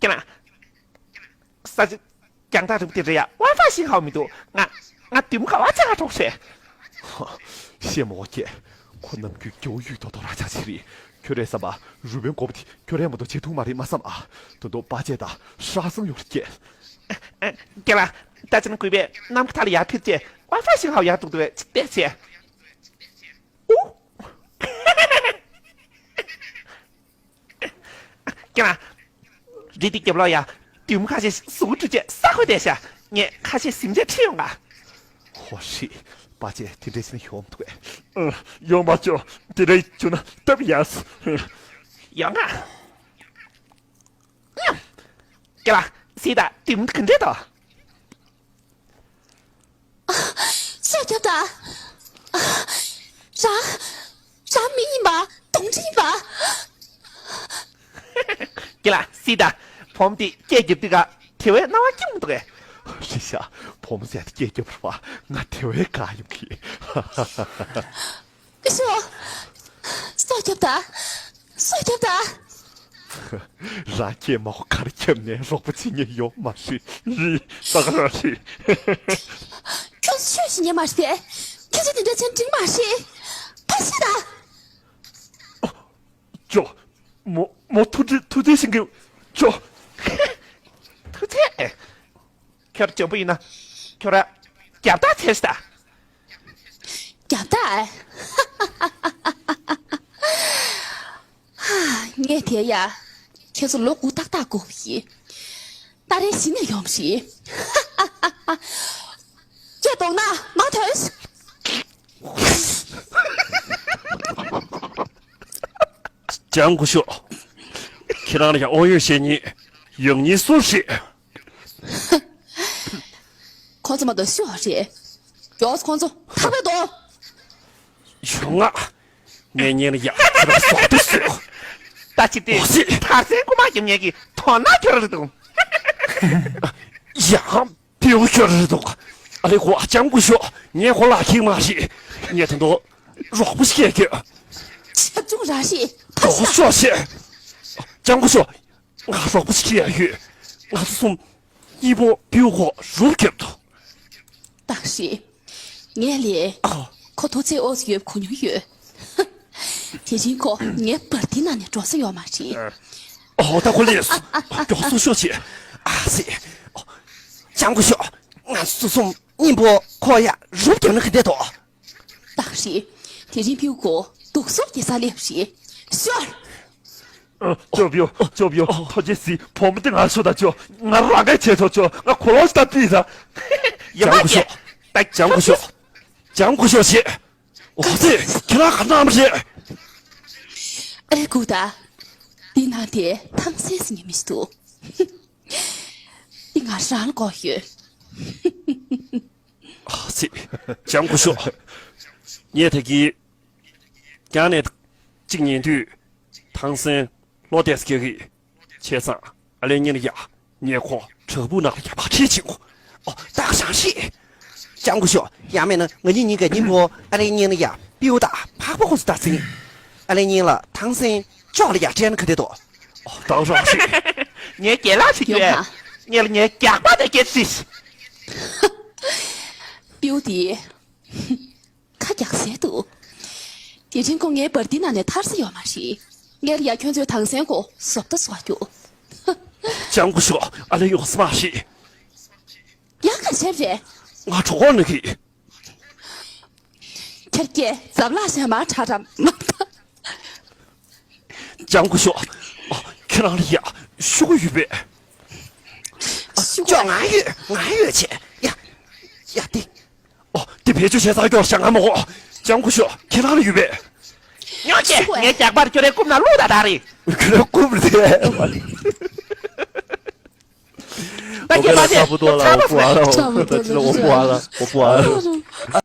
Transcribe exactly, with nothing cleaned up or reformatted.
ཁྱེད་རང་། ས་ཆ་རྒྱང་ཐག་རིང་པོ་དེ་རེད་ཡ། ཝའི་ཕའི་ཤིང་ཧའོ་མི་འདུག་ང་ང་དུས་མ་ག་བ་ཆ་ག་གྲོགས་རེད། ཧ། བཤད་མ་འོ་ཁྱེད། ཁོ་ནམ་རྒྱུན་རྒྱ་བོ་ཡུལ་ཐོག་ཐོག་ར་ཆགས་ཆེ་རེད། ཁྱོད་རེད་བསམ་པ་རུས་པའི་མགོ་པོ་དེ་ཁྱོད་རེད་མ་གཏོགས་བྱེད་ཐུབ་མ་རེད་མ་བསམ་ཨ། དོན་དུ་པ་ཅེ་དང་ཧྲ་སང་ཡོད་རེད་ཁྱེད། ཨ། ཨ། ཁྱེད་རང་ད་ཅི་ན་གུས་པས་ནམ་མཁའ་ཐང་ལ་ཡར་འཕུར་བྱས་ཝའི་ཕའི་ཤིང་ཧའོ་ཡར་གཏོང་འདུག་བས་ཅིག་བལྟས་བྱས། ཨུ། ཁྱེད་རང་། རི་དེའི་རྒྱབ་ལོགས་ཡ། བདུད་མོ་ཁ་ཤས་གཟུགས་འཁྲུད་བྱས་ས་ཁོལ་བསྡད་ཤག་ངས་ཁ་ཤས་གཟིམ་ཆས་ཁྲིད་ཡོང་ག་ཧོ་ཧྲི། པ་ཅེ་དེ་འདྲས་བྱས་ན་ཡོང་མི་ཐུབ་པས། ཨ། ཡོང་མ་ཆོག་དེ་འདྲས་བྱུང་ན་སྟབས་ཡག་སོང་། ཡོང་ག་ཁྱེད་རང་། སི་ཏཱ་བདུད་མོ་ག་འདྲས་འདུག་སྲོག་སྐྱོབ་དང་། རང་། རང་མི་ཡིན་པ། གདོན་འདྲེ་ཡིན་པ། ཁྱེད་རང་སི་ཏཱ། བུ་མོ་དེ་སྐད་རྒྱབ་དུས་ག་དེ་བས་སྣང་བ་སྐྱིད་མི་འདུག་གས། རེད་ཤག་བུ་མོ་ཟེར་དེ་སྐད་རྒྱབ་པ་ང་དེ་བས་དགའ་ཡོང་གི། སྐུ་ཞབས། སྲོག་སྐྱོབ་དང་། སྲོག་སྐྱོབ་དང་། རང་སྐྱེས་མ་ཧོ་གར་ཁྱབ་ནས་རོགས་པ་བྱེད་མཁན་ཡོད་མ་རེད། རེད། ད་ག་རང་རེད། ཁྱོད་ཆོས་ཤིག་ཉན་མ་རེད་པས། ཁྱོད་ཚོ་དེ་འདྲ་བྱེད་འགྲིག་མ་རེད། ཕ་ཤི་ད། ཅོ། མོ་མོ་ཐུགས་རྗེ་ཐུགས་རྗེ་ཤིང་གི། ཅོ། ཐུགས་རྗེ། ཁྱོད་འཇོན་པོ་ཡིན་ན། ཁྱོད་ར། རྒྱབ་ཐག་ཆེ་ཤི་ད། རྒྱབ་ཐག་ཨེ། ངས་དེ་ཡ། ཁྱེད་ཚོ་ལོ་དགུ་ཏག་ཏག་སྒུག་པ་ཡིན། ད་རེས་གཞི་ནས་ཡོང་བ་རེད། ཁྱེད་གདོང་ན་མ་ཐོན། ལྕམ་སྐུ་ཞབས། ཁྱེད་རང་ལ་ཡང་དབང་ཡོད་བཤད་ཉེས་ཡག་ཉེས་སུ་རེད། ཁོང་ཚོ་མ་གཏོགས་ཤོར་རེད། མགྱོགས་སུ་ཁོང་ཚོ་ཐར་པའི་དོ། ཡོང་ང་། ངས་ཉན་ཡ་ཁྱེད་རང་སོག་པོ་སོག་ད་ཅི་སྟེ། ཨོ་ཙི། ཐར་སེང་རྐུ་མ་རྒྱབ་ཉན་གྱི་དོ་སྣང་ཁྱོད་རེད་འདུག་ཡང་། ཕིའུ་ཁྱོད་རེད་འདུག་ཨ་ལེ་ཁོ་ལྕམ་སྐུ་ཞབས། ངས་ཁོ་ལག་ཁྱེར་མ་རེད། ངས་ད་དུང་རོགས་པ་ཞིག་སྐྱེལ་དགོས། ཆབ་ཆུང་རང་རེད། ཕ་ཤ། ཤོག་ཤེས། ལྕམ་སྐུ་ཞབས། ང་རོགས་པ་ཞིག་སྐྱེལ་ཡ་ཡོད། ང་ཚོ་གསུམ་གཉིས་པོ་ཕིའུ་ཁོ་རུབ་རྒྱབ་ཏུ། ད་རེད། ངས་ལས། ཨ། ཁོ་ཐུགས་རྗེ་ཨོ་ཡོད་གོ་མྱོང་ཡོད། དེ་རིང་ཁོ་ངའི་བར་དེ་ནང་ནས་འགྲོ་ས་ཡོད་མ་རེད། ཨོ་ད་ཁོ་ལས་སོ། མགྱོགས་སོང་ཤོག་ཅིག་ཨ་ཙི། ལྕམ་སྐུ་ཞབས། ང་ཚོ་གསུམ་གཉིས་པོ་ཁོ་ཡ་རུབ་རྒྱབ་ན་ག་འདྲས་འདུག་ད་རེད། དེ་རིང་ཕིའུ་ཁོ་སྡུག་སོགས་ཀྱི་ས་སླེབས་རེད། ཤོར། ཅོ་པིའོ། ཅོ་པིའོ། ཐུགས་རྗེ་གཟིགས། བུ་མོ་འདི་ང་ཤོག་ད་ཅོ། ང་རང་གིས་བྱེད་ཆོག་ཅོ། ང་ཁོ་ལོ་ཤི་ད་པི་ད། ཡ་མ་ལྕམ་སྐུ་ཞབས། ལྕམ་སྐུ་ཞབས། ལྕམ་སྐུ་ཞབས་ཞེས། འོ་ཙི། ཁྱེད་རང་ག་ནམ་རེད། ཨ་རེ་སྒུག་ད། འདི་ནང་དེ་ཐང་སན་ཟེར་མཁན་མི་ཞིག་འདུག་འདི་ང་རང་ལ་དགོས་ཡོད། ཨ་ཙི། ལྕམ་སྐུ་ཞབས། ངས་ད་གིན། རྒྱང་ནས་གཅིག་ཉན་དུས། ཐང་སན་བློ་གཏད་སོ་ཁྱེད་ཀྱིས། བྱས་ཙང་ཨ་ལེ་གཉིས་ལ་ཡ། ངས་ཁོ་བྲག་ཕུག་ནང་ལ་ཡར་ཕར་ཁྲིད་ཕྱིན་གོ། ཨོ་ད་ག་རང་རེད། ལྕམ་སྐུ་ཞབས། ཡང་མིན་ན་ང་གཉིས་གཉིས་ཀ་གཉིས་པོ་ཨ་ལེ་གཉིས་ལ་ཡ་པིའུ་དང་འཕགས་པ་ཁོང་ཚོ་ལྟ་ཟིན། ཨ་ལེ་གཉིས་ལ་ཐང་སན་ཅོག་ལ་ཡ་སྤྲད་ན་ག་འདྲས་འདུག་ཨོ་ད་ག་རང་རེད། ངས་རྒྱལ་ལགས་བྱེད་རྒྱུ་ཡོང་ཨེ། ཨ། ངས་ལ་ངའི་རྒྱགས་པ་དེ་སྐད་ཅིག་པིའུ་དེ། ཁ་རྒྱག་ཟེར་འདུག་དེ་རིང་ཁོ་ངའི་བར་དེ་ནང་ནས་ཐར་ས་ཡོད་མ་རེད། ངས་ལ་ཡ་ཁྱོད་ཚོའི་ཐང་སན་ཁོ་བཟོ་ལྟ་བཟོ་རྒྱུ། ལྕམ་སྐུ་ཞབས། ཨ་ལེ་ཡོང་ས་མ་རེད། ཡང་ག་བྱས་རེད། ང་གྲོད་ཁོག་ན་གི། ཁྱེད་ཀྱིས་འཛབ་ལག་བྱས་མ་ཁྲ་ཁྲ་མ་ཁྲ། ལྕམ་སྐུ་ཞབས། ཨ། ཁྱེད་རང་ལ་ཡ་ཤུ་གུ་ཡོད་པས། ཤུ་གུ། ཅོ་ང་ཡོད་ང་ཡོད་བྱས། ཡ། ཡ་དེ། ཨོ། དེ་བེད་སྤྱོད་བྱས་ཚར་ཀྱོག་ཤ་ང་མོ་གོ། ལྕམ་སྐུ་ཞབས། ཁྱེད་རང་ལ་ཡོད་པས། ཉོ་ཆེ། ངའི་རྒྱགས་པར་ཁྱོད་རའི་རྐུབ་ན་བླུགས་ད་ད་རེད། ཁྱོད་རའི་རྐུབ་རེད། ད་ཁྱེད་མ་ཆེ། ཁྱེད་ཚ་པོ་ལ། ཨོ་པོ་ཨ་ལ། ཨོ་པོ་ཨ་ལ། ཨོ་པོ་ཨ་ལ།